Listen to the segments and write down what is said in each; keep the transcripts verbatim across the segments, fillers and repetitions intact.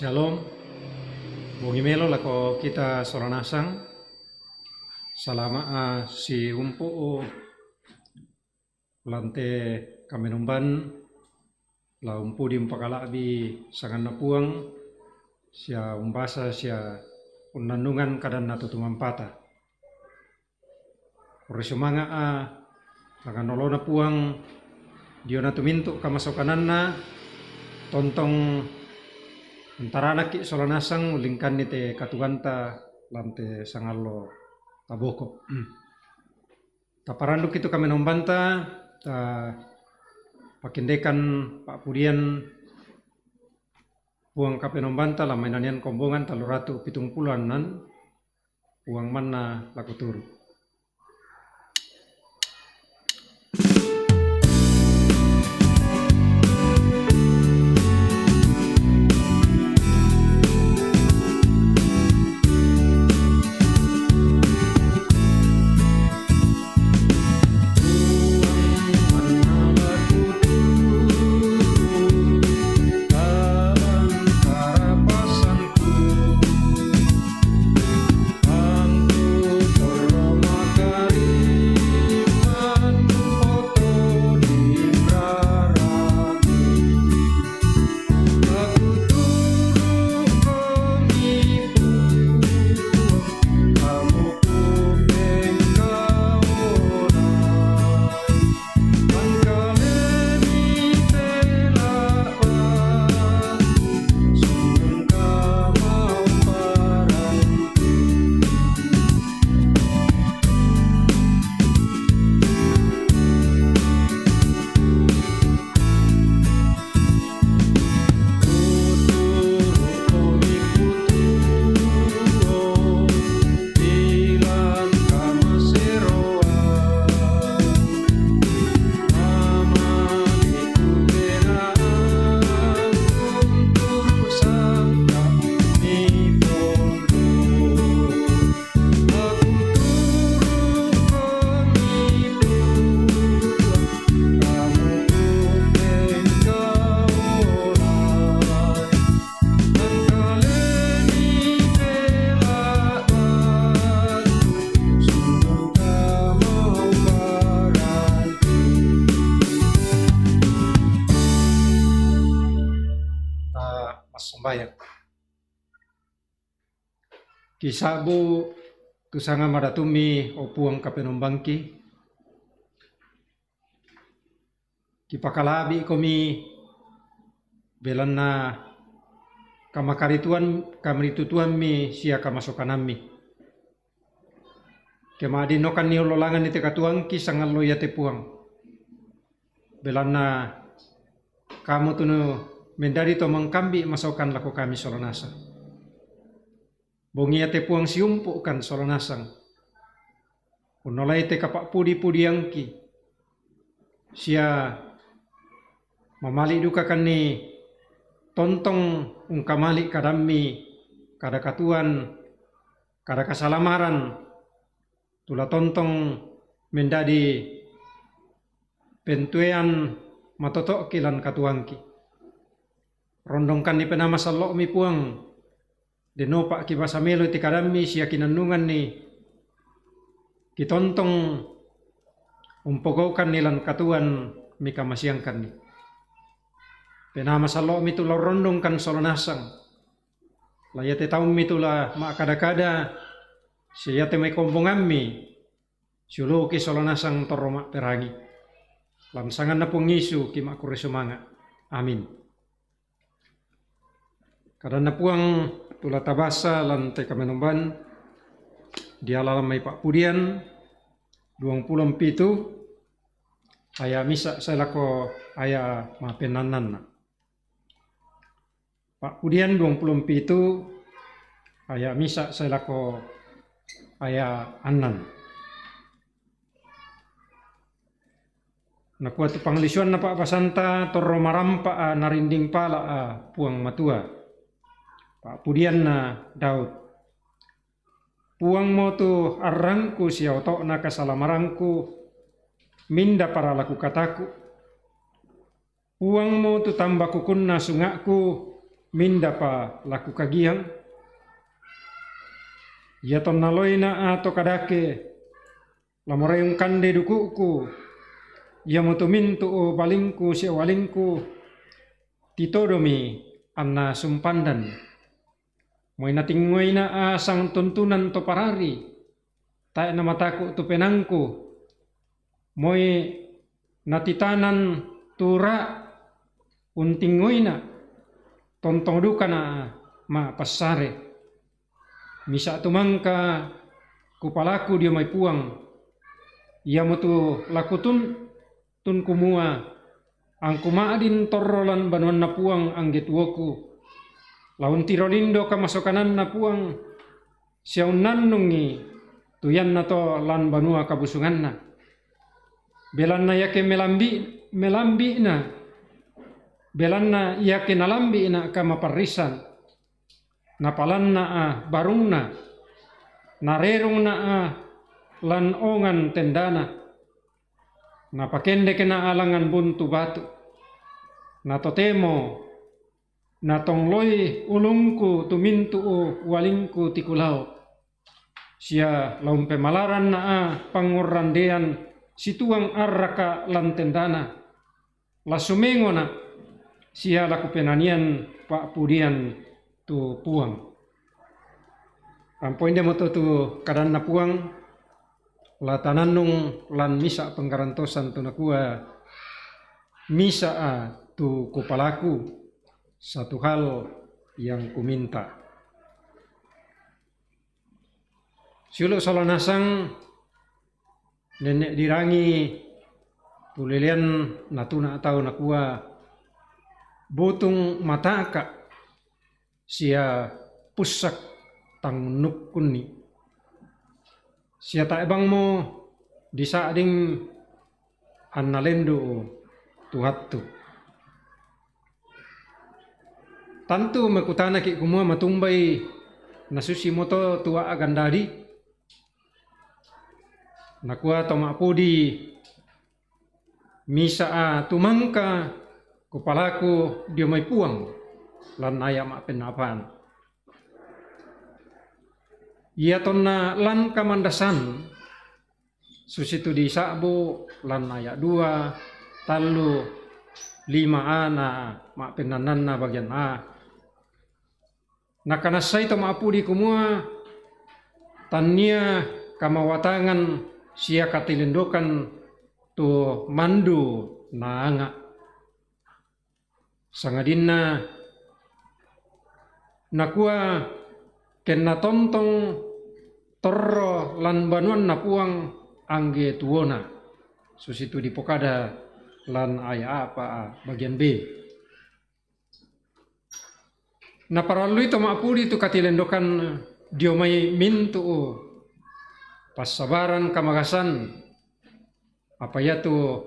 Shalom. Bongi melo lako kita sola nasang. Salama, ah, siumpu, oh, lante kamenomban, la umpudi umpakala'bi sanganna Puang, sia umbasa sia unnannungan kadanna to tumampata. Kurre sumanga', ah, tangan olona Puang, diona tumintu kamasokananna, tontong untaranakki sola nasang ullingkanni te katuanta lante sangallo taboko. Taparandukki tu kamenombanta, ta pakendekan pa'pudian Puang kapenombanta la mainanian kombongan tallu ratu pitung pulo annan, Puang manna lako turu. Ta massombayang. Kisa'bu tu sanga madatummi, o Puang kapenombangki, kipakala'bikomi belanna kamakarituan-, kamaritutuammi sia kamasokanammi. Kema'dinnokanni ollolanganni te katuangki sangallo iate Puang. Belanna Kamu tunu mendadi to mangkambi masokan lako kami sola nasang. Bongi iate Puang siumpu'kan sola nasang. Unnolai te kapa'pudi-pudiangki, sia mamali' dukakanni tontong ungkamali' kadammi, kada katuoan, kada kasalamaran, tu la tontong mendadi pentuean matoto'ki lan katuoangki. Rondongkanni penaa masallo'mi Puang, denopa kibasa meloi te kadammi sia kinannunganni kitontong umpogaukanni lan katuoan mikamaseangkanni. Penaa masallo'mi tu la urrondongkan sola nasang, la iate taummi tu la ma'kada-kada, sia iate mai kombongammi, siuluki sola nasang torro ma'perangi. Lan sanganna Puang Yesu ki ma'kurre sumanga'. Amin. Kadanna Puang tu la tabasa lan te kamenomban, diala lan mai Pa'pudian duangpulo mpitu, aya' misa' sae lako aya' ma'pennannanna. Pa'pudian duangpulo mpitu, aya' misa' sae lako aya' annan. Nakua tu panglisuanna pa'basanta, torro marampa'a narinding pala'a Puang Matua. Pa'pudianna Daud. Puangmo tu arrangku sia oto'na kasalamarangku, mindapara la kukataku'. Puangmo tu tamba kukunna sunga'ku, mindapa la kukagiyang? Iya tonna loina a to kadake, la morai ungkande duku'ku, iyamotu mintu'u balingku sia walingku, titodomi anna sumpandan. Moi natingoina a sangtuntunan to parari, tae namataku tu penangku. Moi natitanan tu ra untingoina, tontong dukana ma passare. Misa tu mangka kupalaku dio mai Puang, iyamotu lakutun tun kumua, angku ma'din torro lan banuanna Puang angge tuoku. La untiro lindo kamasokananna Puang, sia unnannungi tu iannato lan banua kabusunganna. Belanna iake melambi, melambi'na, belanna iake nalambi'na kamaparrisan, napalanna a barungna, narerungna a lan ongan tendana, napakendekna a langngan buntu batu. Na totemo natongloi ulungku tu mintu'u walingku tikulao, sia la umpemalaranna a pangngorrandean situang arraka lan tendana. La sumengona sia la kupenanian pa'pudian tu Puang. Ampo indemoto tu kadanna Puang, la tanannung lan misa penggarantosan tu nakua, misa a tu kupalaku, satu hal yang kuminta. Siulu sola nasang, nenne dirangi tulelean natuna tau nakua, butung mataka sia pussak tangunnukkunni. Sia taebangmo disa'ding anna lendu tu hattu. Tantu mekutanaki kumua matumbai nasusi moto tu a'gandadi. Nakua to ma'pudi, misa a tumangka kupalaku dio mai Puang lan aya ma'pennapaan. Ia tonna lan kamandasan, susitu disa'bu lan aya dua, tallu, lima a na ma'pennannanna bagian a. Nakanassai to ma'pudi kumua, tannia kamawatangan sia katilendokan tu mandu naanga. Sangadinna nakua, kenna tontong torro lan banuanna Puang angge tuona, susitu dipokada lan aya apa a bagian B. Naparallui to ma'pudi tu katilendokan dio mai mintu'u passabaran kamagasan, apa iatu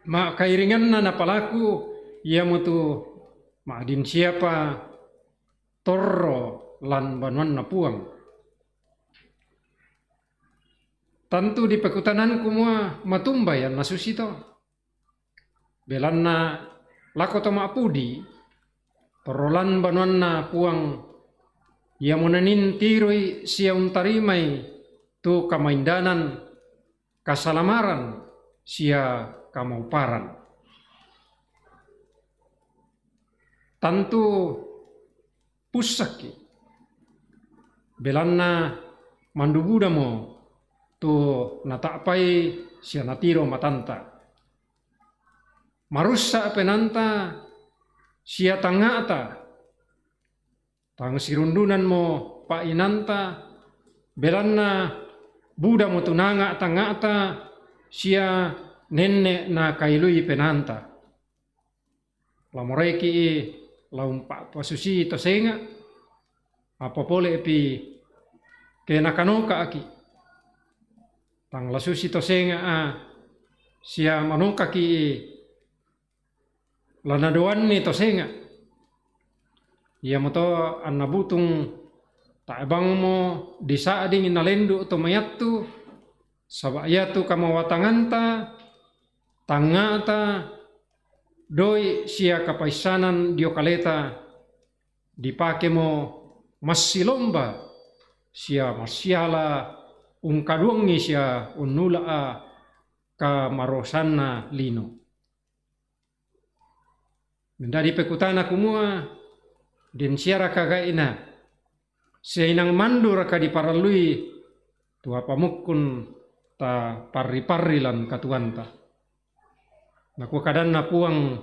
ma'kairinganna napalaku, iamotu ma'din siapa torro lan banuanna Puang. Tantu dipekutanan kumua matumbai anna susito. Belanna lako to ma'pudi, torro lan banuanna Puang, iamo nanintiroi sia untarimai tu kamaindanan, kasalamaran sia kamauparan. Tantu pussakki, belanna mandu budamo tu nata'pai sia natiro matanta. Marussa penanta sia tangnga'ta, tang sirundunanmo pa'inanta, belanna budamo tu nanga tangnga'ta sia nenne nakailui penanta. La moraiki la umpa'pasusi to senga, apa polepi ke nakanoka'ki. Tang la susi to senga a, sia manokaki la nadoanni to senga. Iamoto anna butung taebangmo disa'ding nalendu to mayattu, saba iatu kamawatanganta, tangnga'ta, doi sia kapaissanan dio kaleta, dipakemo massilomba sia massiala ungkaduangngi sia unnula'a kamarosanna lino. Menda'i pekutana kumua, den siaraka gai'na, sia inang manduraka diparallui tu apa mukkun taparri-parri lan katuoanta. Nakua kadanna Puang,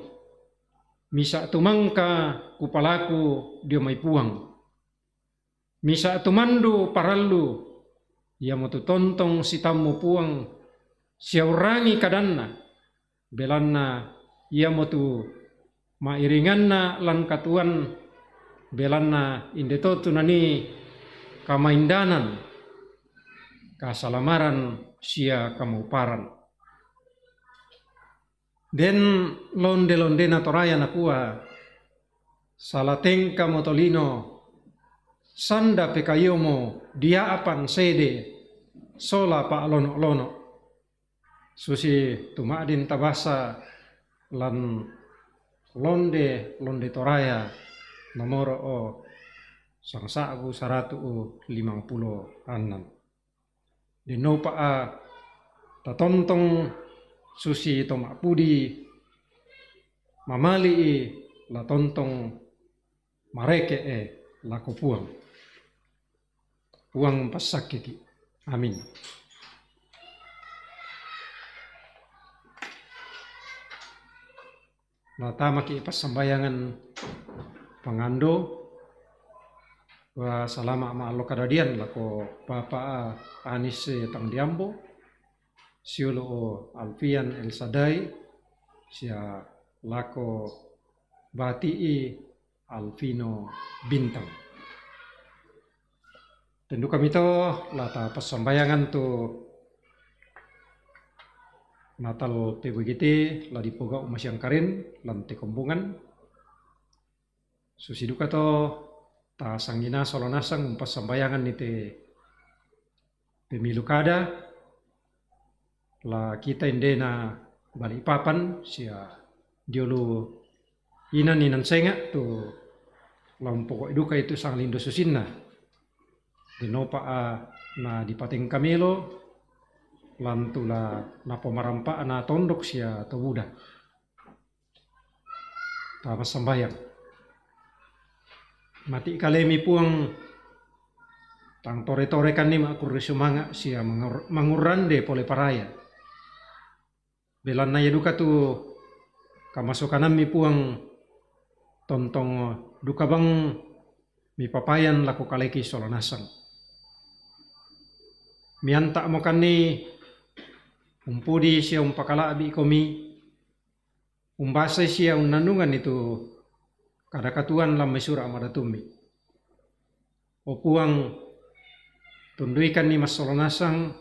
misa' tumangka kupalaku dio mai Puang. Misa' tumandu parallu, iamotu tontong sitammu Puang, sia urangi kadanna, belanna iamotu ma'iringanna lan katuoan, belanna indeto tu nanii kamaindanan, kasalamaran sia kamauparan. Den londe-londena Toraya nakua, sala tengkamo tolino, sanda pekayomo dia'pan sede sola pa'lono'-lono'. Susi tu ma'din tabasa lan londe-londe Toraya nomoro o sangsa'bu saratu'u limangpulo annan. Denopa'a tatontong susi to ma'pudi mamali'i la tontong mareke'e lako Puang. Puang passakkiki. Amin. Natamaki passambayangan pangando. Wa salama' ma'allo kadadian lako Bapa' Anis Tangdiambo, siulu' Alfian El Sadai, sia lako bati'i Alvino Bintang. Tendukami to la tapassambayangan tu Natal P B G T la dipogau' masiang karen lan te kombongan. Susi duka to tasangina sola nasang umpassambayangan ni te pemilu kada, la kita indena Balikpapan sia diolo inan-inan senga' tu la umpoko' duka itu sanglindo susinna. Denopa'a na dipatengka melo lan tu la napomarampa'na tondok sia to buda. Tapassambayang. Mati' kalemi Puang, tang tore-torekanni ma'kurre sumanga' sia mangur-, mangurrande pole paraya. Belanna ia duka tu kamasokanammi Puang, tontong duka bang mipapayan lako kaleki sola nasang. Mianta'mokanni umpudi sia umpakala'bi'komi, umbasai sia unnannunganni tu kada katuoan lan mai Sura' Madatummi. O Puang, tunduikanni massola nasang,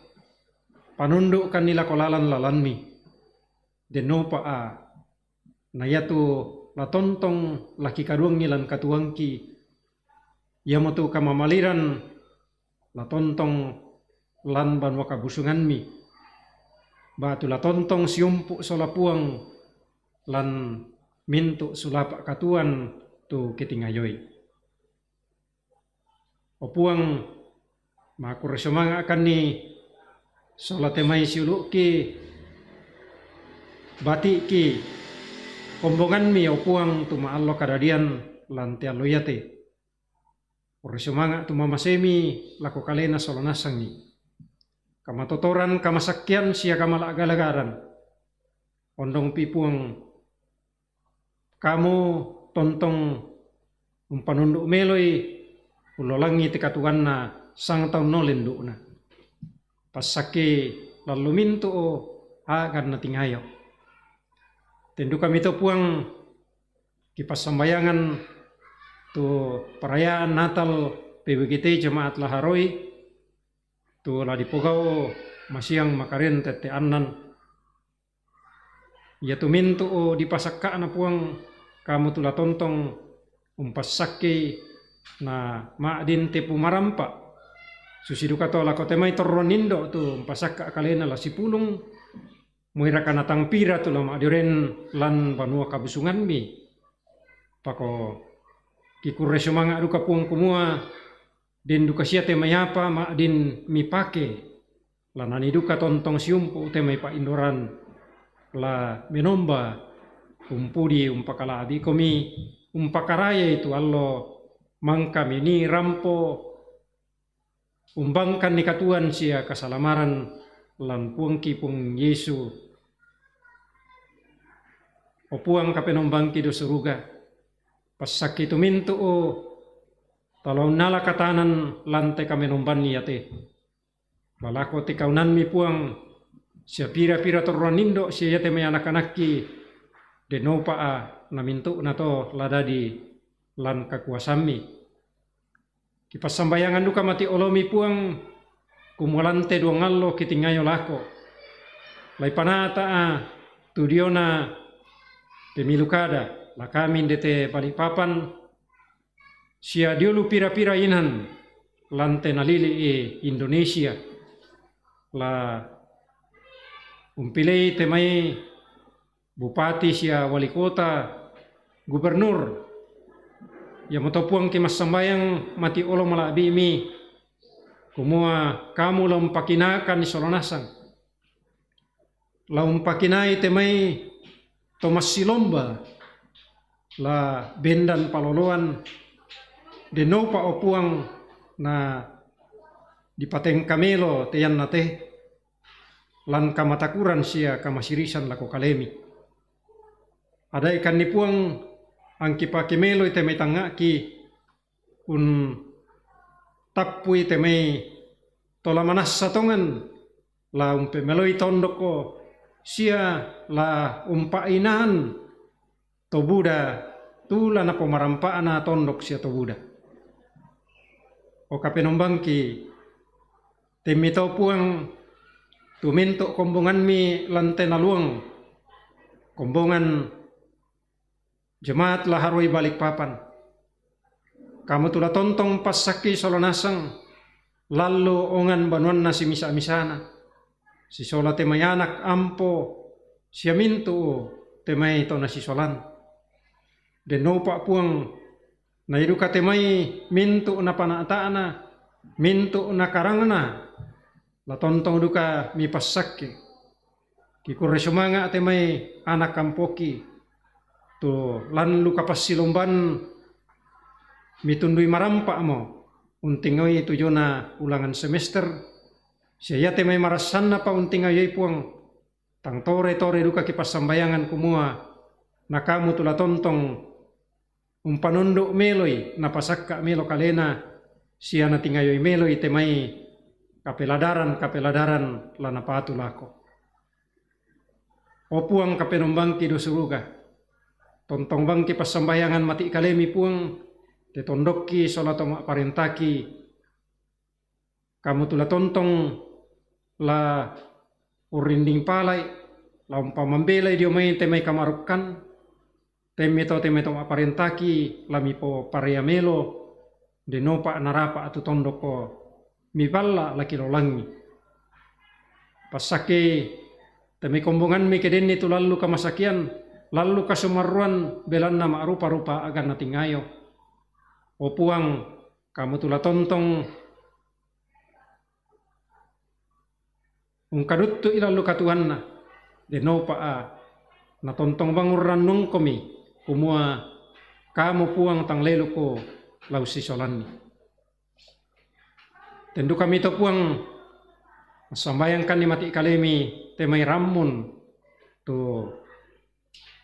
panundu'kanni lako lalan-lalanmi. Denopa'a na iatu la tontong la kikaduangi lan katuoangki, iamotu kamamaliran la tontong lan banua kabusungammi, ba'tu la tontong siumpu' sola Puang lan mintu' sulapa' katuoan tu kitingayoi. O Puang, ma'kurre sumanga'kanni sola te mai siulu'ki, bati'ki, kombongammi, o Puang, tu ma'allo kadadian lan te allo iate. Kurre sumanga' tu mamasemi lako kalena sola nasangi. Kamatotoran, kamasakkean sia kamala'galagaran. Ondongpi Puang, kamu tontong umpanundu' meloi ullolangi te katuoanna sangtaunno lendu'na. Passakke lallu mintu'o a'gan natingayo. Tendukami to Puang kipassambayangan tu parayaan Natal P B G T Jemaat Laharoi, tu la dipogau' masiang makaren tette annan. Iatu mintu' dipasakka'na Puang, kamu tu la tontong umpassakkei na ma'din te pumarampa'. Susi duka to lako te mai torro nindo' tu umpasakka' kalena la sipulung, moi raka natangpira tu la ma'dioren lan banua kabusungammi. Pako Kikurre sumanga' duka Puang kumua, den duka sia te mai apa ma'din mipake, la nanii duka tontong siumpu' te mai pa'indoran la menomba umpudi umpakala'bikomi, umpakarayai tu allo mangka minii rampo umbangkanni katuoan sia kasalamaran lan Puangki Puang Yesu. O Puang Kapenombangki dio suruga, passakkei tu mintu'u tau la unnala katanan lan te kamenombanni iate. La lako te kaunammi Puang, sia pira-pira torroan indo' sia iate mai anak-anakki, den noupa'a na mintu'nato la dadi lan kakuasammi. Kipassambayangan duka mati' olomi Puang, kumua lan te duang allo kitingayo lako. La ipanata'a tu diona te milu kada, la kami inde te Balikpapan, sia dio lu pira-pira inan lan te nalili'i Indonesia. La umpilei te mai bupati sia wali kota, gubernur. Iamoto Puang kimassambayang mati' olo mala'bi'mi, kumua kamu la umpakinaakanni sola nasang. La umpakinai te mai to massilomba, la bendan paloloan, den noupa' o Puang na dipatengka melo te iannate, lan kamatakuran sia kamasirisan lako kalemi. Ada'ikanni Puang, angkipake meloi te mai tangnga'ki, untappui te mai to la manassa tongan, la umpemeloi tondokko, sia la umpa'inahan to buda, tu la napomarampa'na tondok sia to buda. O Kapenombangki, temmi to Puang, tu mintu' kombongammi lan te naluang, kombongan jemaat la haroi Balikpapan. Kamu tu la tontong passakkei sola nasang, lallu ongan banuanna simisa-misana, sisola te mai anak ampo, sia mintu'u te mai to nasisolan. Den noupa' Puang, na ia duka te mai mintu' napanata'na, mintu' nakarangna, la tontong duka mipassakke. Kikurre sumanga' te mai anak ampoki, tu lan lu kapassilomban mitundui marampa'mo, untingoi tu jona ulangan semester, sia ia te mai marassanna pa untingoi Puang, tang tore-tore duka kipassambayangan kumua, na kamu tu la tontong umpanundu' meloi, napasakka' melo kalena, sia natingayoi meloi te mai kapeladaran-kapeladaran la napatu lako. O Puang Kapenombangki dio suruga, tontong bangki passambayangan mati' kalemi Puang, te tondokki sola to ma'parentaki, kamu tu la tontong la urrinding palai, la umpamambelai dio mai te mai kamarukkan, temmi to te mai to ma'parentaki la mipoparea melo, den noupa' narapa' tu tondokko miballa la kilolangi. Passakkei te mai kombongammi ke denni tu lallu kamasakian, lallu kasumarruan belanna ma'rupa-rupa aga natingayo. O Puang, kamu tu la tontong ungkaduttu'i lallu katuoanna, den noupa'a natontong bang urrannungkomi, kumua kamu Puang tang leluko la ussisolanni. Ten dukami to Puang, massambayangkanni mati' kalemi te mai rammun, tu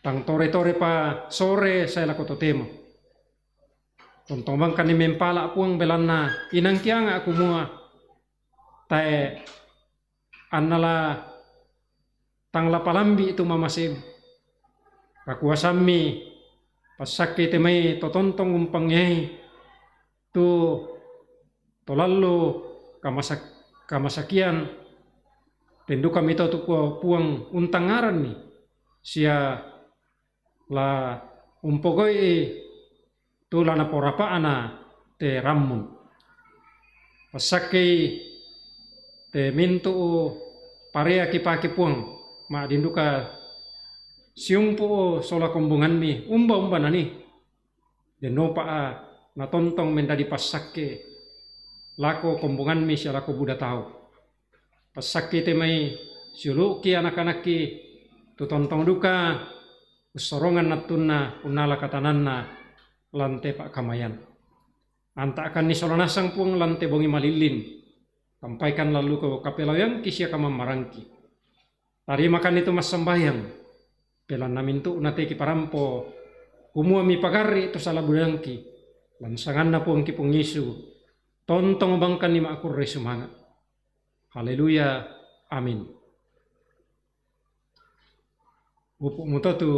tang tore-tore pa sore sae lako totemo. Tontong bangkanni mempala' Puang belanna inangkianga' kumua, tae' anna la tang la palambi' tu mamasem. Kakuasammi passakkei te mai to tontong umpangeai tu to lallu kamasak-, kamasakian, ten dukami to tu Puang untangngaranni, sia la umpogau'i tu la naporapa'na te rammun. Passakkei te mintu'u parea kipake Puang, ma'din duka siumpu'u sola kombongammi, umba-umba nanii. Dennopa natontong mendadi passakke lako kombonganmi sia lako buda tau. Passakke te mai siulu'ki anak-anakki tu tontong duka ussorongan nattunna unnala katananna lan te pa'kamayan. Anta'kanni sola nasang Puang lan te bongi malillin. Kampaikan lalluko kapelauangki sia kamammarangki. Tarimakanni tu massambayang. Pelanna mintu'na te kiparampo, kumua mipagarri' tu sala budangki. Lan sanganna Puangki Puang Yesu, tontong bangkanni ma'kurre sumanga'. Haleluya. Amin. Upu' muto tu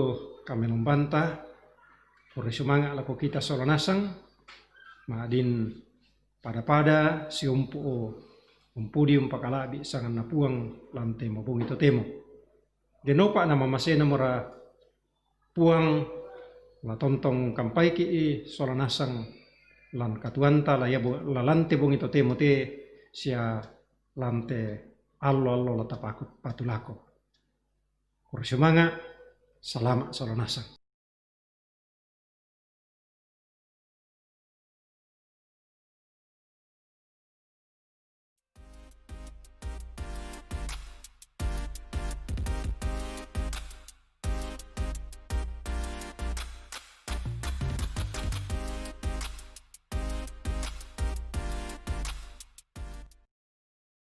kamenombanta, kurre sumanga' lako kita sola nasang, ma'din pada-pada siumpu' umpudi umpakala'bi' sanganna Puang lan te mabongi totemo. Dennopa namamasenamora Puang la tontong kampaiki'i sola nasang lan katuoanta la ia bo-, la lan te bongi totemo te sia lan te allo-allo la tapakut patulako. Kurre sumanga', salama' sola nasang.